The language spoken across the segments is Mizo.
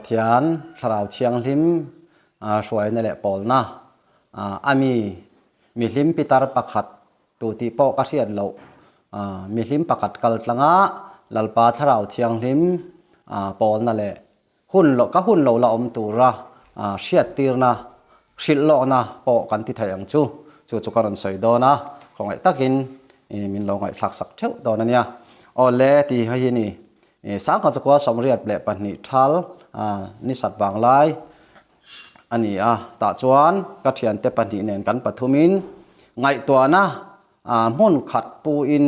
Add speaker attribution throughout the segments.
Speaker 1: Pathian Thlarau Thianghlim hruaina leh pawlna a mi mihlim pitar pakhat tu tih pawh ka hriat loh mihlim pakhat kal tlanga Lalpa Thlarau Thianghlim pawlna leh Hun lo, ka hun lo la awm tura hriattirna, hrilh lawkna pawh kan ti thei ang chu. Chu chu ka rawn sawi dawn a, khawngaih takin min lo ngaihthlak sak theuh dawn a nia. Aw le ti hei hi ni, Sangkhat Chakua 22 thal ni sat vang lai a ni a, tah chuan ka thiante pahnih nen kan pathumin ngaihtuahna hmun khat puin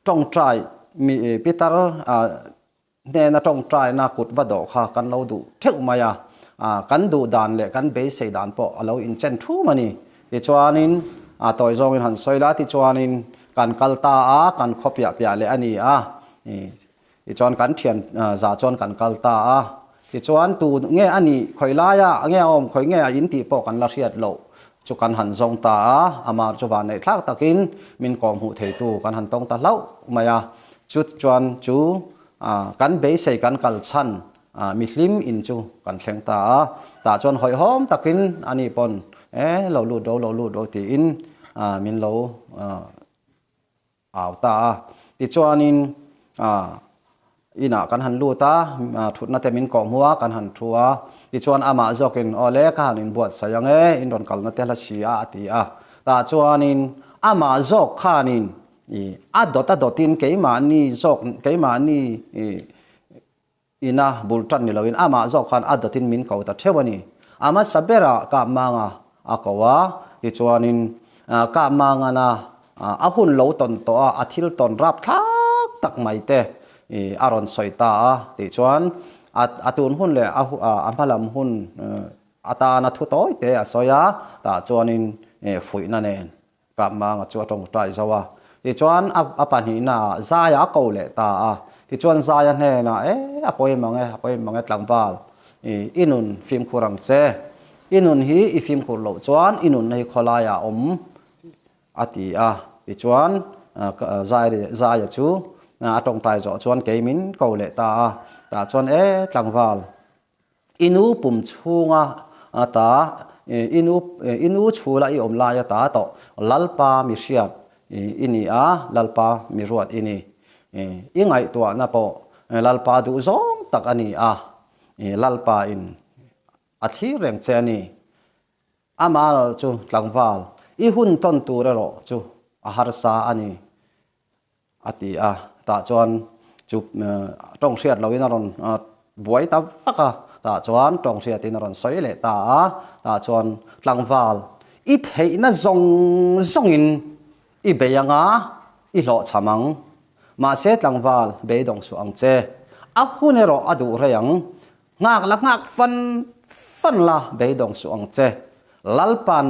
Speaker 1: Tawngtai mi pitar hnena tawngtaina kut va dawh kha kan lo duh theuh mai a, kan duh dan leh kan beisei dan pawh a lo inchen thum a ni. Tichuanin tawi zawngin han sawi la, tichuanin kan kal ta a, kan khaw piah piah leh a ni a. Tichuan kan thian zah chuan kan kal ta a, tichuan tu nge a nih khawi laia nge a awm khawi nge a in tih pawh kan la hriat loh chu kan han zawng ta a, amah chu vanneih thlak takin min kawh hmuh theitu kan han tawng ta hlauh mai a, chu chuan chu kan beisei kan kal chhan mihlim in chu kan thleng ta a, tah chuan hawihhawm takin ani pawn e lo lut ro lo lut ro tiin min lo Au ta a. Tichuanin inah kan han lut a, thutna te min kawhhmuh a, kan han thu a. Tichuan amah zawkin, Aw le, ka han inbuatsaih ang e, in rawn kalna te hla si a, a ti a. Tah chuanin amah zawk khanin a dawt a dawtin keimahni zawk, keimahni Ina bul tan ni loin amah zawk khan a dawtin min ko ta theuh a ni. A hmasa berah Kapmanga a ko a, tichuanin Kapmangana a hun lo tawn tawh a, a thil tawn rapthlak tak mai te a rawn sawi ta a, tihchuan a tun hun leh a hmalam hun atana thu tawi te a sawi a, tah chuanin fuihna nen Kapmanga chu a tawngtai zo a, tichuan a pahnihnaah Zaia a ko leh ta a. Tichuan Zaia hnenah, E, a pawi mang e, a pawi mang e tlangval, i nun fimkhur ang che. I nun hi i fimkhur loh chuan i nunna hi khawlaiah a awm, a ti a. Tichuan Zaia chu a tawngtai zawh chuan kei min ko leh ta a. Tah chuan, E, tlangval, I nu pum chhunga ta, i nu, i nu chhula i awm laia ta tawh, Lalpa mi hriat i ni a, Lalpa mi ruat i ni. I ngaihtuahna pawh Lalpa duh zawng tak a ni a, Lalpa in a thlir reng che a ni. Amah erawh chu tlangval, i hun tawn tur erawh chu a harsa a ni. A ti a, tah chuan chu tawng hriat loin a rawn buai ta vak a, tah chuan tawng hriatin a rawn sawi leh ta a, tah chuan tlangval i theihna zawng zawngin i bei anga i hlawhchham ang, mahse tlangval beidawng suh ang che, a hun erawh a duh rei ang, nghak la nghak fan fan la beidawng suh ang che, Lalpan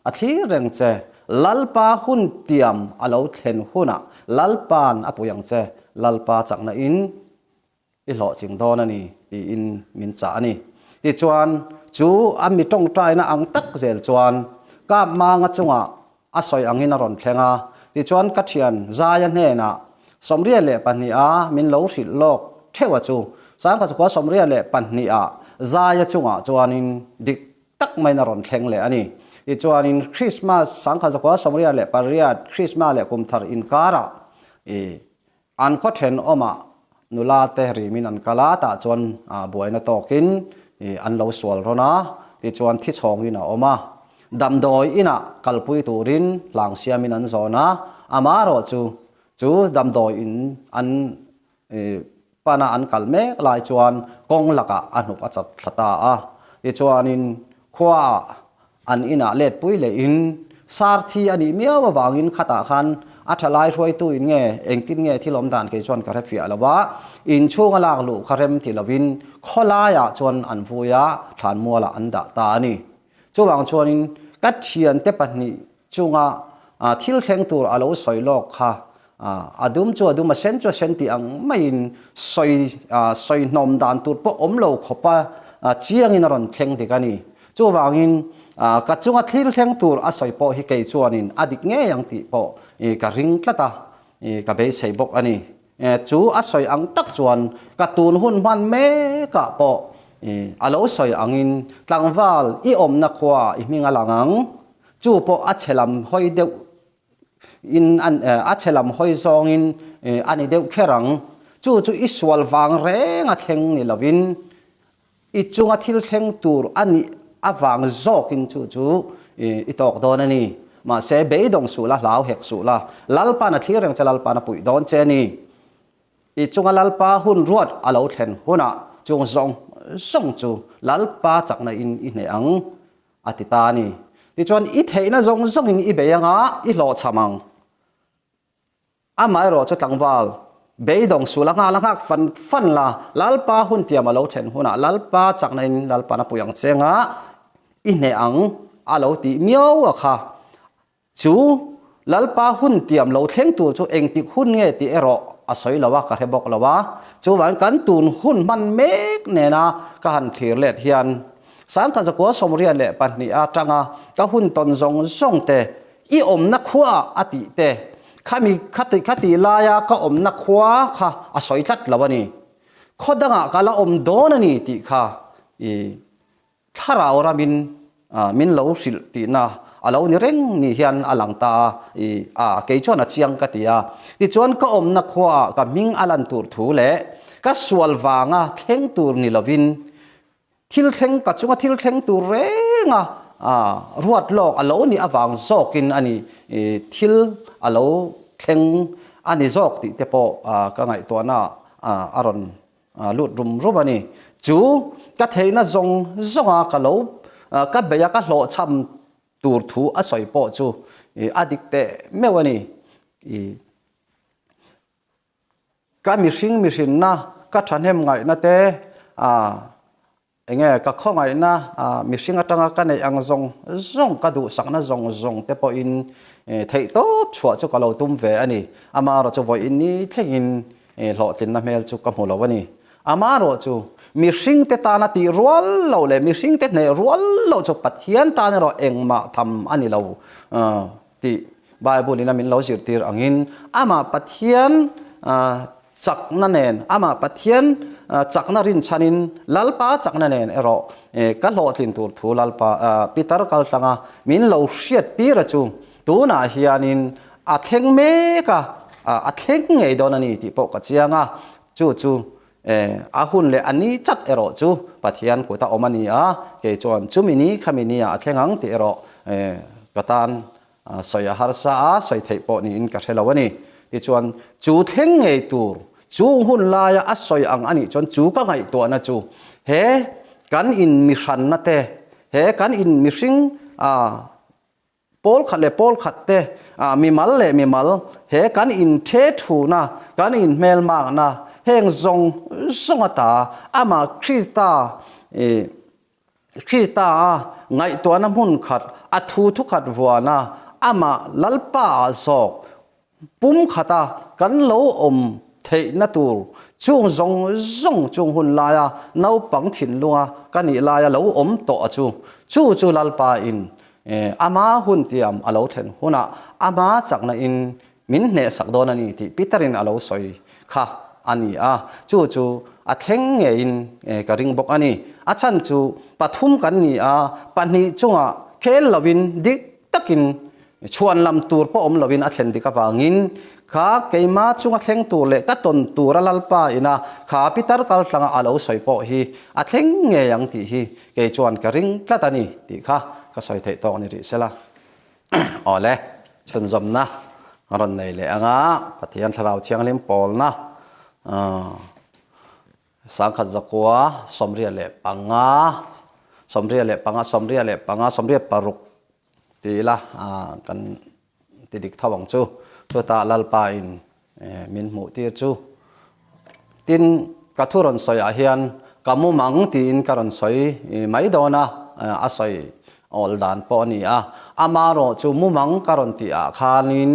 Speaker 1: A thlir reng che, Lalpa hun tiam a lo thlen hunah Lalpa'n a pui ang che, Lalpa chakna in i hlawhtling dawn a ni tiin min chah a ni. Tichuan, chu a mi tawngtaina ang tak zel chuan Kapmanga chungah a sawi angin a rawn thleng a. Tichuan, ka thian Zaia hnenah 22 a min lo hrilh lawk theuh a chu Sangkachukua 22 ah Zaia chungah chuanin dik tak maiin a rawn thleng leh a ni. Tichuanin Krismas 1988 Krismas leh kum thar inkarah i an khaw thenawmah nula te rimin an kal a, tah chuan buaina tawkin i an lo sual rawn a, tichuan thi chhawngin a awm a. Damdawi inah kalpui turin hlang siamin an zawn a, amaherawh chu chu damdawi in an i Pana an kal mek lai chuan kawng lakah a hnuk a chat thla ta a. Tichuanin khuaah an inah letpui lehin Sarthi a nih miau avangin khatah khan a tha lai hruaitu in nge engtin nge thil awm dan kei chuan ka hre fiah lo a, inchhunga lak luh kha rem ti lovin khawlaiah chuan an vui a, thlanmualah an dah ta a ni. Chuvang chuanin ka thiante pahnih Chunga thil thleng tur a lo sawi lawk kha a dum chu a dum, a sen chu a sen tih ang maiin sawi sawi hnawm dan tur pawh awm lo khawpa chiangin a rawn thleng dik a ni. Chuvangin ka chunga thil thleng tur a sawi pawh hi kei chuanin a dik ngei ang tih pawh ka ring tlat a, ka beisei bawk a ni. Chu a sawi ang tak chuan ka tun hun hman mekah pawh a lo sawi angin tlangval i awmna khua i hming a lang ang. Chu pawh a chhe lam hawi deuh in a chhe lam hawi zawngin a ni deuh kher ang. Chu chu i sual vang reng a thleng ni lovin I chunga thil thleng tur a nih avang zawkin chu chu i tawk dawn a ni. Mahse, beidawng suh la, hlau hek suh la, Lalpa'n a thlir reng che, Lalpa'n a puih dawn che a ni. I chunga Lalpa hun ruat a lo thlen hunah chung zawng zawng chu Lalpa chakna in i hneh ang, a ti ta a ni. Tichuan, i theihna zawng zawngin i bei anga i hlawhchham ang. Amaherawh chu tlangval, beidawng suh la nghal a nghak fan fan la, Lalpa hun tiam a lo thlen hunah Lalpa chakna in Lalpan a pui ang che nga i hneh ang a lo tih miau a kha. Chu Lalpa hun tiam lo thleng tur chu engtik hun nge tih erawh a sawi lo a, ka hre bawk lo a. Chuvangin kan tun hun hman mek nena ka han thlir let hian Sangkhat zakua 22 atanga ka hun tawn zawng zawng te I awmna khua a tih te, khami khati khati laia ka awmna khua kha a sawi tlat lo a ni. Khaw dangah ka la awm dawn a ni tih kha i thlarau ramin min lo hrilh tihna a lo ni reng ni hian a lang ta a, i a kei chuan a chiang ka ti a. Tichuan ka awmna khuaah ka hming a lan tur thu leh ka sual vanga thleng tur ni lovin Thil thleng ka chunga thil thleng tur renga ruat lawk a lo nih avang zawkin a ni thil a lo thleng a ni zawk tih te pawh ka ngaihtuahna a rawn lut rum rum a ni. Chu ka theihna zawng zawnga ka lo ka beih a ka hlawhchham tur thu a sawi pawh chu a dik teh meuh a ni. Ka mihring mihrinna, ka thahnem ngaihna te, enge ka khawngaihna, mihring atanga ka neih ang zawng zawng, ka duhsakna zawng zawng te pawhin theihtawp chhuah chu ka lo tum ve a ni. Amaherawhchu vawiin ni thlengin hlawhtlinna hmel chu ka hmu lo a ni. Amaherawhchu mihring te tana tih rual loh leh mihring te hneh rual loh chu Pathian tan erawh engmah tham a ni lo. Tih Bible in a min lo zirtir angin amah Pathian chakna nen, amah Pathian chakna rinchhanin Lalpa chakna nen erawh ka hlawhtlin tur thu Lalpa Peter kaltlanga min lo hriattir a chu tunah hianin a thleng mek a, a thleng ngei dawn a ni tih pawh ka chiang a, chu chu A hun leh a ni chat erawh chu Pathian kut a awm a ni a, kei chuan chumi ni khami ni ah a thleng ang tih erawh ka tan sawi a harsa a, sawi theih pawh niin ka hre lo a ni. Tichuan chu thleng ngei tur, chung hun laia a sawi ang a nih chuan chu ka ngaihtuahna chu he kan in mihranna te, he kan in mihring Pawl khat leh pawl khat te, mimal leh mimal, he kan inthe thuna, kan inhmelmakna, heng zawng zawng ata amah Krista, Krista a ngaihtuahna hmun khat, a thu thukhat vuana amah Lalpa ah zawk Pum khata kan lo awm theihna tur chung zawng zawng chung hun laia naupang thinlunga ka nih laia lo awm tawh a chu, chu chu Lalpa in ama hun tiam a lo thlen hunah ama chakna in min hnehsak dawn a ni tih Peter in a lo sawi kha a ni a, chu chu a thleng ngeiin ka ring bawk a ni. A chhan chu pathum kan ni a, pahnih chungah khel lovin dik takin Chhuan lam tur pawh awm loin a thlen dik avangin kha keima chunga thleng tur leh ka tawn tura Lalpa ina kha pitar kal tlanga a lo sawi pawh hi a thleng ngei ang tih hi kei chuan ka ring tlat a ni tih kha ka sawi theih tawk ni rih sela. Awle, chhunzawmna rawn nei leh anga Pathian Thlarau Thianghlim pawlna Sangkhat zakua 85, 85, 85, 86 Ti ila kan ti dik tho ang chu. Chutah Lalpa in min hmuh tir chu. Tin, ka thu rawn sawi ah hian ka mumang tiin ka rawn sawi mai dawn a, a sawi awl dan pawh a ni a. Amarawh chu mumang ka rawn tih ah khanin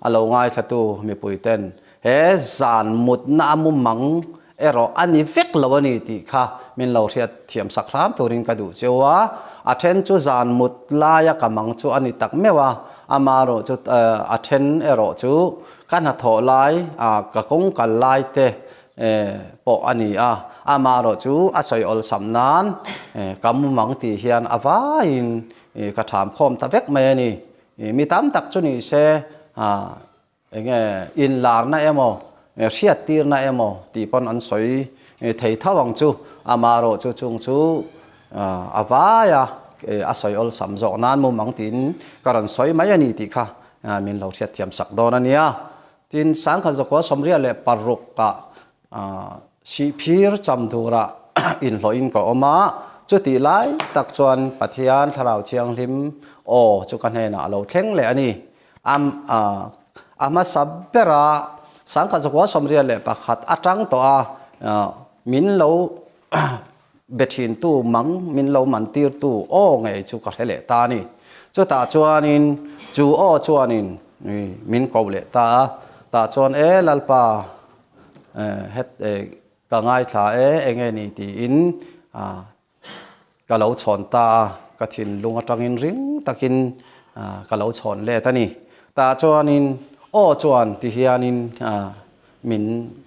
Speaker 1: a lo ngaithlatu mipui ten He zan mutna a mumang erawh a ni vek lo a ni tih kha min lo hriat thiam sak hram turin ka duh cheu a. A then chu zan mut laia ka mang chu a ni tak meuh a, amaherawh chu a then erawh chu Ka hnathawh lai, ka kawng kal lai te pawh a ni a, amaherawh chu a sawi awlsam nan ka mumang tih hian a vaiin ka ṭham khawm ta vek mai a ni. Mi tam tak chu ni se enge inlarna emaw, hriattirna emaw tih pawn an sawi thei tho ang chu, amaherawh chu chung chu a vaia a sawi awlsam zawk nan mumang tiin ka rawn sawi mai a ni tih kha min lo hriatthiam sak dawn a nia. Tin, Sangkhat Zakua 96 ah Sihphir cham turah inhlawhin ka awm a, chutih lai tak chuan Pathian Thlarau Thianghlim aw chu ka hnenah a lo thleng leh a ni. A a hmasa bera Sangkhat Zakua 91 atang tawh a min lo be thintu mang min lo mantirtu aw ngei chu ka hre leh ta a ni. Chutah chuanin chu aw chuanin min ko leh ta a, tah chuan e Lalpa het ka ngaithla e enge ni tiin ka lo chhawn ta a, ka thinlung atangin ring takin ka lo chhawn let a ni. Tah chuanin aw chuan tihianin min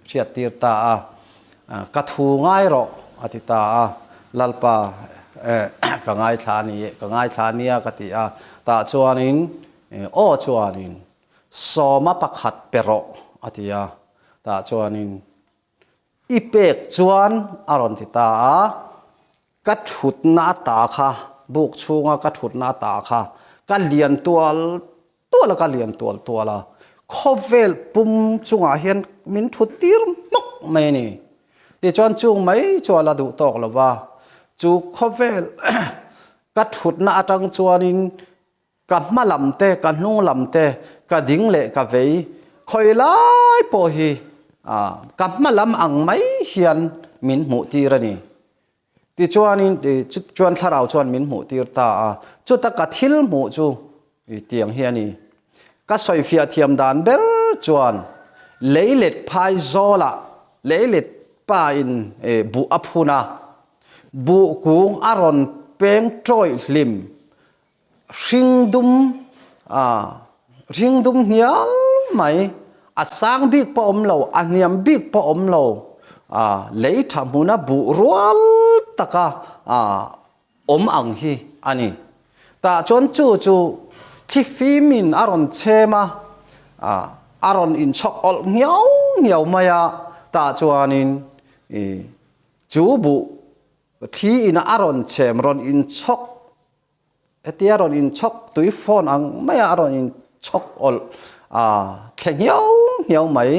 Speaker 1: hriattir ta a, Ka thu ngai rawh a ti ta a, Lalpa ka ngaithla a ni, ka ngaithla a nia ka ti a, tah chuanin aw chuanin sawma pakhat pe rawh a ti a, tah chuanin i pek chuan a rawn ti ta a, Ka thutna ata kha, buk chhunga ka thutna ata kha ka lian tual tual a, ka lian tual tual a, khawvel pum chungah hian min thut tir hmawk mai a ni. Tichuan chung mai chu a la duh tawk lo va, chu khawvel ka thutna atang chuanin Ka hma lam te, ka hnung lam te, ka ding leh ka vei khawi lai pawh hi ka hma lam ang mai hian min hmuh tir a ni. Tichuanin chuan thlarau chuan min hmuh tir ta a, chuta ka thil hmuh chu tiang hi a ni. Ka sawifiah thiam dan ber chuan leilet phai zawlah leilet pa in buh a phun a, buh kung a rawn peng tawih hlim Hring dum a hring dum hnial mai, a sang bik pawh awm lo, a hniam bik pawh awm lo, a lei tha hmuna buh rual taka a awm ang hi a ni. Tah chuan chu chu thli fimin a rawn chhem a, a rawn inchhawk awlh nghiau nghiau mai a, tah chuanin chu buh thli in a rawn chhem rawn inchhawk Hetia rawn inchhawk tui phone ang maia a rawn inchhawk awlh a thle nghiau nghiau mai,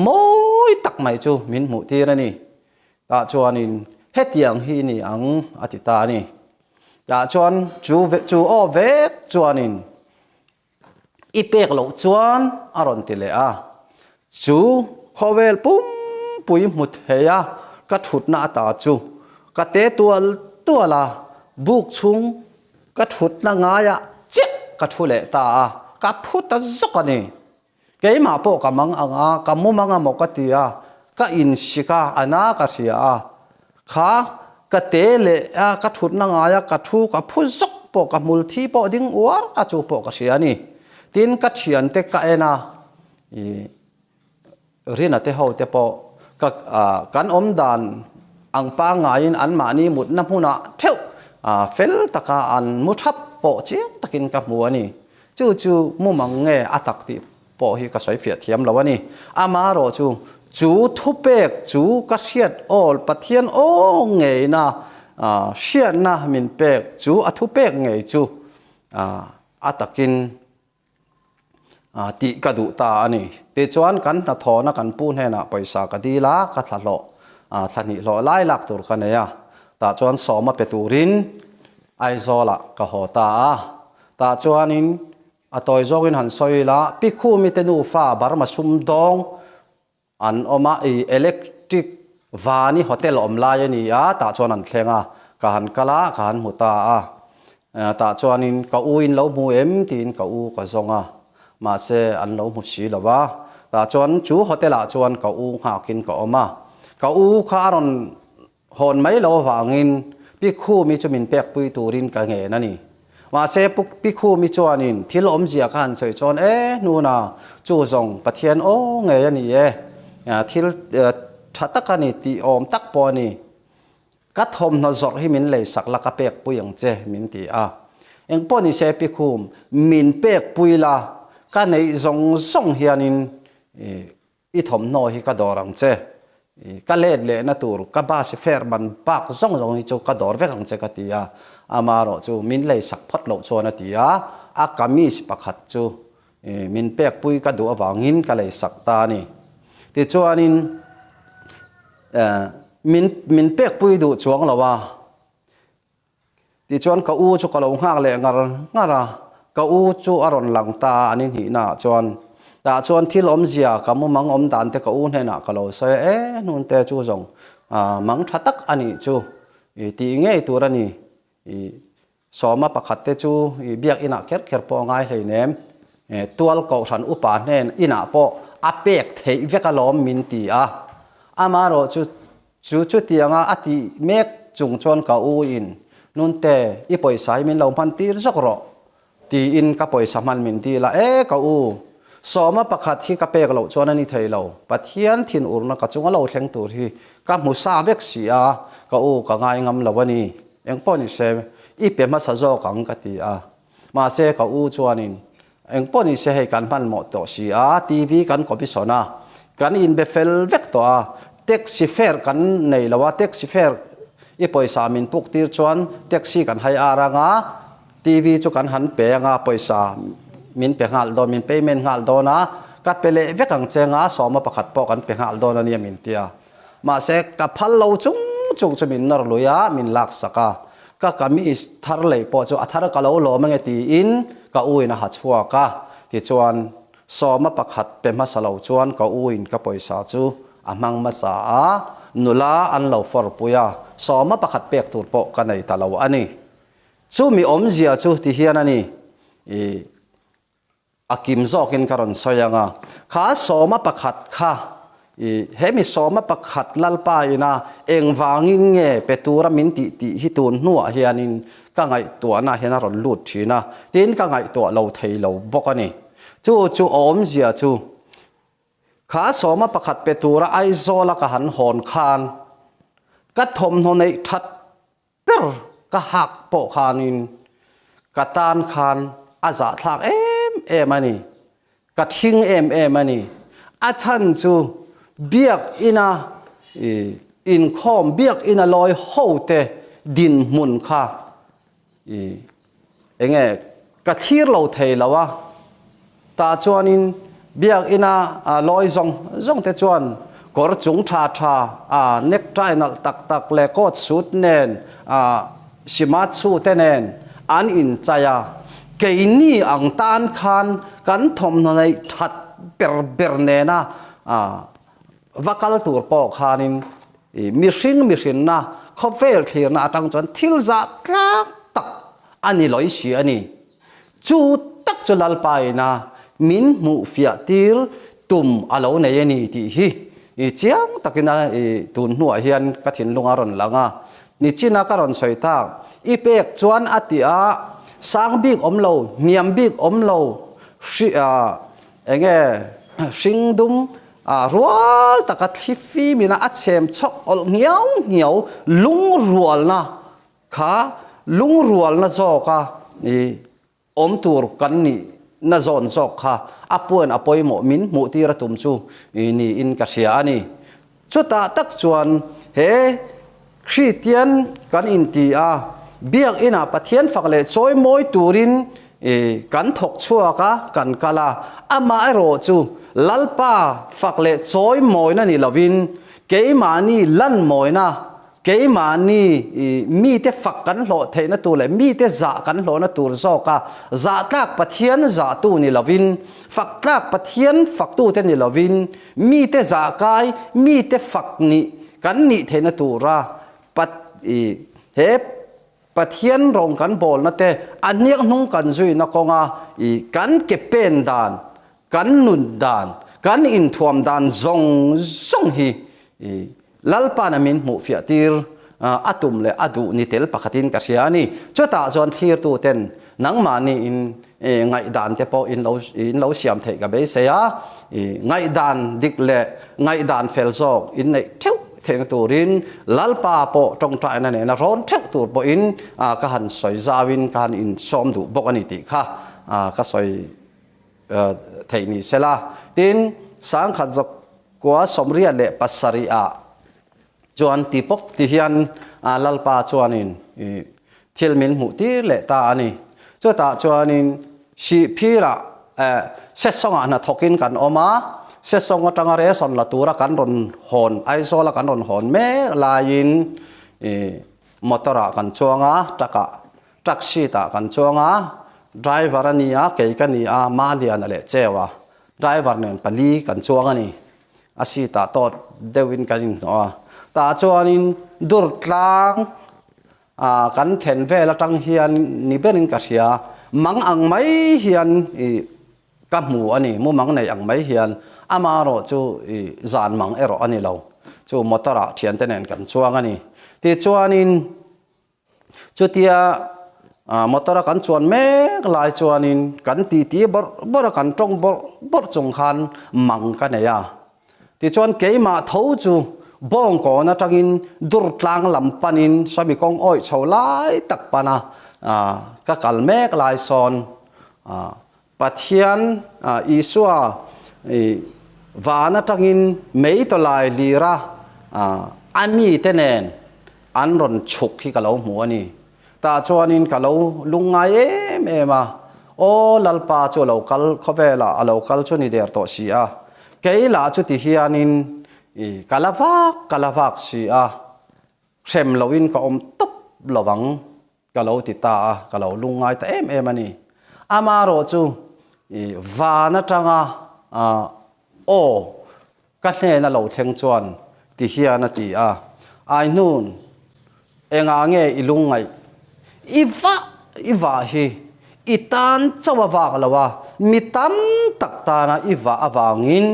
Speaker 1: mawi tak mai chu min hmuh tir a ni. Tah chuanin hetiang hi ni ang a ti ta a ni. Tah chuan chu chu aw vek chuanin I pek loh chuan a rawn ti leh a, chu khawvel pumpui hmu thei a ka thutna ata chu ka te tual tual a, buk chhung ka thutna ngaiah chiah ka thu leh ta a, ka phu ta zawk a ni. Keimah pawh ka mang ang a, ka mu mang a maw ka ti a, ka insik a, a na ka hria a, Kha ka te leh a ka thutna ngaia ka thu ka phu zawk pawh ka hmul thi pawh ding uar a chu pawh ka hria a ni. Tin ka thiante ka en a, i Rina te ho te pawh ka kan awm dan ang pangngaiin anmahni mutna hmunah theuh fel taka an mu thap pawh chiang takin ka hmu a ni. Chu chu mumang nge a tak tih pawh hi ka sawi fiah thiam lo a ni. Amaherawh chu, chu thupek chu ka hriat awl Pathian aw ngeina hriatna min pek chu a thupek ngei chu a takin tih ka duh ta a ni. Tichuan kan hnathawhna kan pu hnenah pawisa ka dil a, ka thla hlawh, thla hnih hlawh lai lak tur ka nei a. Tah chuan sawma pe turin Aizawlah ka haw ta a. Tah chuanin A tawi zawngin han sawi ila, Pi Khumi te nufa Burma sumdawng an awm a, i electric Vani hotel awm lai a ni a, tah chuan an thleng a, ka han kal a, ka han hmu ta a. Tah chuanin ka u in lo hmu em tiin ka u ka zawng a, mahse an lo hmu si lo va. Tah chuan chu hotel ah chuan ka u nghakin ka awm a, ka u kha a rawn Hawn mai lo avangin Pi Khumi chu min pekpui turin ka ngen a ni. Mahse Pu Pikhumi chuanin thil awmzia ka han sawi chuan e hnuna chu zawng Pathian aw ngei a ni e, thil tha tak a ni tih awm tak pawh a ni. Ka thawmhnaw zawrh hi min leisak la ka pek pui ang che min ti a. Engpawh ni se Pikhum, min pek pui la, ka neih zawng zawng hianin I thawmhnaw hi ka dawr ang che, ka let lehna tur ka bus fare man bak zawng zawng hi chu ka dawr vek ang che ka ti a, amarawh chu min lei sak phawt loh chuan a ti a, a kamis pakhat chu min pek pui ka duh avangin ka lei sak ta a ni. Tichuanin min min pek pui duh chuang lo a. Tichuan ka u chu ka lo nghak leh ngar ngar a, ka u chu a rawn lang ta a, an inhnihna ah chuan. Tah chuan thil awmzia ka mumang awm dan te ka u hnenah ka lo sawi a, e hnunte chu zawng mang tha tak a nih chu i tih ngei tur a ni, i sawma pakhat te chu i biak inah kher kher pawh a ngai hleinem, tual kohhran upa hnen inah pawh a pek theih vek alawm min ti a, amaherawhchu Chu chutianga a tih mek chung chuan ka u in, Nunte, i pawisa hi min lo hman tir zawk rawh, tiin ka pawisa hman min dil a, E ka u, sawma pakhat hi ka pek loh chuan a ni thei lo, Pathian thinurna ka chunga lo thleng tur hi ka hmu sa vek si a, ka u ka ngai ngam lo a ni, engpawh ni se, i pe hmasa zawk ang ka ti a. Mahse ka u chuanin, Engpawh ni se hei kan hmanhmawh tawh si a, TV kan commission a, kan inbe fel vek tawh a, taxi fare kan nei lo a, taxi fare i pawisa min puk tir chuan taxi kan hai ar anga, TV chu kan han pe anga, pawisa min pe nghal dawn, min payment nghal dawn a, ka pe leh vek ang che anga, sawma pakhat pawh kan pe nghal dawn a nia min ti a. Mahse ka phal lo chung chung chu min nawr lui a, min laksak a. Ka kamis thar lei pawh chu a thar ka lo lawm ange tiin ka u in a ha chhuak a. Tichuan sawma pakhat pe hmasa lo chuan ka u in ka pawisa chu a hmang hmasa a, nula an lo fawr pui a, sawma pakhat pek tur pawh ka nei ta lo a ni. Chumi awmzia chu ti hian a ni, i. A kim zawkin ka rawn sawi ang a, kha sawma pakhat kha i he mi sawma pakhat Lalpa ina engvangin nge pe tura min tih tih hi tun hnuah hianin ka ngaihtuahna hian a rawn lut thin a, tin ka ngaihtuah lo thei lo bawk a ni. Chu chu awmzia chu kha sawma pakhat pe tura Aizawla ka han hawn khan ka thawmhnaw neih that ber ka hak pawh khanin ka tan khan a zahthlak em em a ni, ka thing em em a ni. A chhan chu biak ina inkhawm, biak ina lawi hote dinhmun kha Enge ka thlir lo thei lo a, tah chuanin biakina lawi zawng zawng te chuan kawr chung tha tha a necktie nalh tak tak leh coat suit nen simatsu te nen an inchai a, keini ang tan khan kan thawmhnaw neih that ber ber nena va kal tur pawh khanin mihring mihrinna khawvel thlirna atang chuan thil zah tlak tak a ni lawi si a ni. Chu tak chu Lalpa ina min hmuh fiah tir tum a lo nei a ni tih hi chiang takin a tun hnuah hian ka thinlung a rawn lang a. Nichina ka rawn sawi tak, i pek chuan a ti a, sang bik awm lo, hniam bik awm lo, hri Enge hring dum a rual taka thli fim ina a chhem chhawk awlh ngiau ngiau lungrualna kha lungrualna zawka i awm tur kan nih na zawn zawk kha a puan a pawimawh min hmuh tir a tum chu niin ka hria a ni. Chutah tak chuan he Kristian kan inti a, biakinah Pathian fak leh chawimawi turin kan thawk chhuak a, kan kal a. Amaherawh chu Lalpa fak leh chawimawina ni lovin keimahni lanmawina, keimahni mite fak kan hlawh theihna tur leh mite zah kan hlawhna tur zawka zahtlak Pathian zahtu ni lovin, faktlak Pathian faktute ni lovin mite zahkai, mite fak nih Kan nih theihna tura Pat i he Pathian rawng kan bawlna te a hniak hnung kan zuina kawnga i kan ke pen dan, kan nun dan, kan inthuam dan zawng zawng hi i Lalpa'n a min hmuh fiah tir a tum leh a duh ni tel pakhatin ka hria a ni. Chutah chuan thlirtu ten. Nangmahni in ngaihdan te pawh in lo in lo siam theih ka beisei a, i ngaihdan dik leh ngaihdan fel zawk in neih theuh theihna turin Lalpa pawh tawngtaina nena rawn theuh tur pawhin ka han sawi zauin ka han insawm duh bawk a ni tih kha ka sawi theih ni sela. Tin, sangkhat zakua 87 ah Chuan ti pawk ti hian Lalpa chuanin thil min hmuh tir leh ta a ni. Chutah chuanin Sihphirah Sesawngah hna thawkin kan awm a, Sesawng atanga Resawn la tura kan rawn hawn, Aizawla kan rawn hawn mek laiin motor-ah kan chuang a, truck-ah, truck seat-ah kan chuang a, driver a ni a, kei ka ni a, Maliana leh Cheua, driver nen pali kan chuang a ni. A seat ah tawt deuhin kan inhnawh a, tah chuanin dur tlang ah kan thlen vel atang hian ni berin ka hria, mang ang mai hian ih ka hmu a ni, mumang nei ang mai hian amaherawh chu ih zan mang erawh a ni lo, chu motor ah thiante nen kan chuang a ni. Tichuanin. Chutia motor a kan chuan mek lai chuanin kan titi bawrh bawrh a, kan tawng bawrh bawrh chung khan mang ka nei a. Tichuan keimah tho chu bawngkawn atangin dur tlang lam panin sawmi kawng awih chho lai tak pana ka kal mek lai sawn Pathian Isua van atangin mei tawlai lira a mite nen an rawn chhuk hi ka lo hmu a ni. Tah chuanin ka lo lungngai em em a, Aw Lalpa chu a lo kal khawvelah a lo kal chu ni der tawh si a, kei lah chuti hianin ka la vak ka la vak si a, hrem loin ka awm tawp lo vang. Ka lo ti ta a, ka lo lungngai ta em em a ni. Amaherawh chu i van atanga aw ka hnena lo thleng chuan ti hian a ti a, Aihnun, engah nge i lungngaih? I vah i vah hi i tan chauh a vak lo a, mi tam tak tana i vah avangin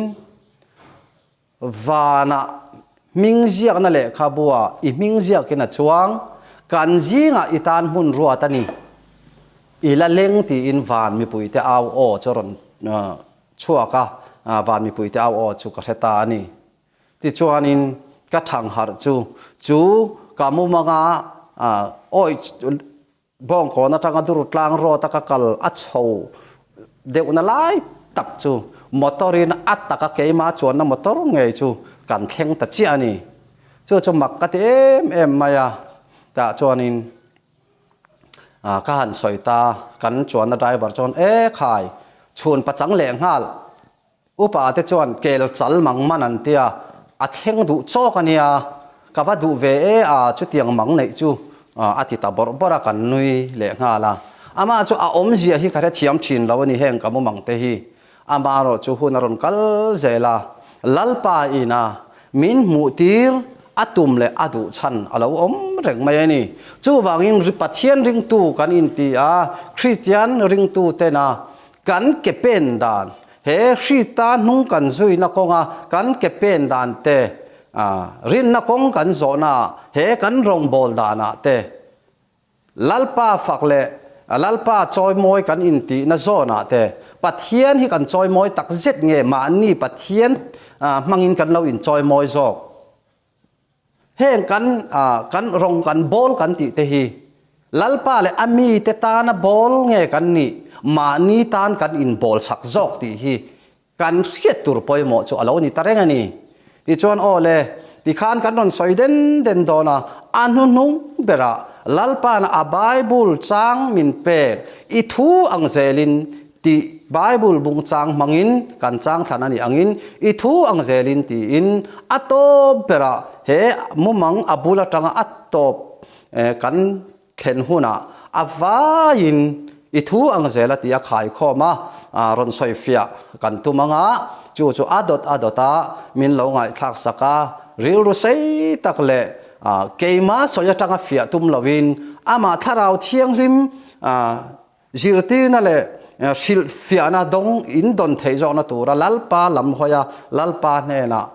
Speaker 1: Vanah hming ziakna lehkhabua i hming ziakin a chuang, kan zingah i tan hmun ruat a ni. I la leng tiin van mipuite au aw chu a rawn chhuak a, van mipuite au aw chu ka hre ta a ni. Tichuanin ka thangharh chu chu ka mumanga awih Bawngkawn atanga dur tlang road a ka kal a chho deuhna lai tak chu motor in a taka keima chuanna motor ngei chu kan thleng ta chiah a ni. Chu chu mak ka ti em em mai a, tah chuanin ka han sawi ta, kan chuanna driver chuan e khai chhun pachang leh nghal Upa te chuan kel chal mang man an tia, a thleng duh chawk a nia, ka va duh ve e a, chutiang mang neih chu a ti ta bawrh bawrh a, kan nui leh nghal a. Amah chu a awmzia hi ka hrethiam thin lo a ni heng ka mumang te hi. Amaherawh chu hun a rawn kal zel a, Lalpa ina min hmuh tir a tum leh a duh chhan a lo awm reng mai a ni. Chuvangin Pathian ringtu kan inti a, Kristian ringtu tena Kan ke pen dan, He Hrita hnung kan zuina kawnga kan ke pen dan te, rinna kawng kan zawhnaah he kan rawngbâwl danah te, Lalpa fak leh Lalpa chawimawi kan intihna zawnah te, Pathian hi kan chawimawi tak zet nge mahni Pathian hmangin kan lo inchawimawi zawk? Heng kan kan rawng kan bawl kan tih te hi Lalpa leh a mite tana bawl nge kan nih mahni tan kan inbawl sak zawk tih hi kan hriat tur pawimawh chu a lo ni ta reng a ni. Tichuan aw le, tikhan kan rawn sawi den den dawn a, a hnuhnung berah Lalpa'n a Bible chang min pek i thu ang zelin Tih Bible bung chang hmangin kan chang thlan a nih angin i thu ang zelin tiin a tawp berah he mumang a bul atanga a tawp kan thlen hunah a vaiin i thu ang zel a ti a khaikhawm a rawn sawifiah kan tum anga chu chu a dawt a dawt a min lo ngaihthlak sak a rilru sei tak leh keima sawi atanga fiah tum loin amah thlarau thianghlim Zirtirna leh hrilhfiahna dawng in dawn theih zawkna tura Lalpa lam hawia Lalpa hnenah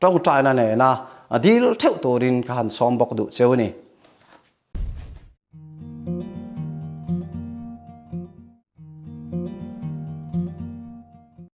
Speaker 1: tawngtaina nena dil theuh turin ka han sawm bawk duh cheu a ni.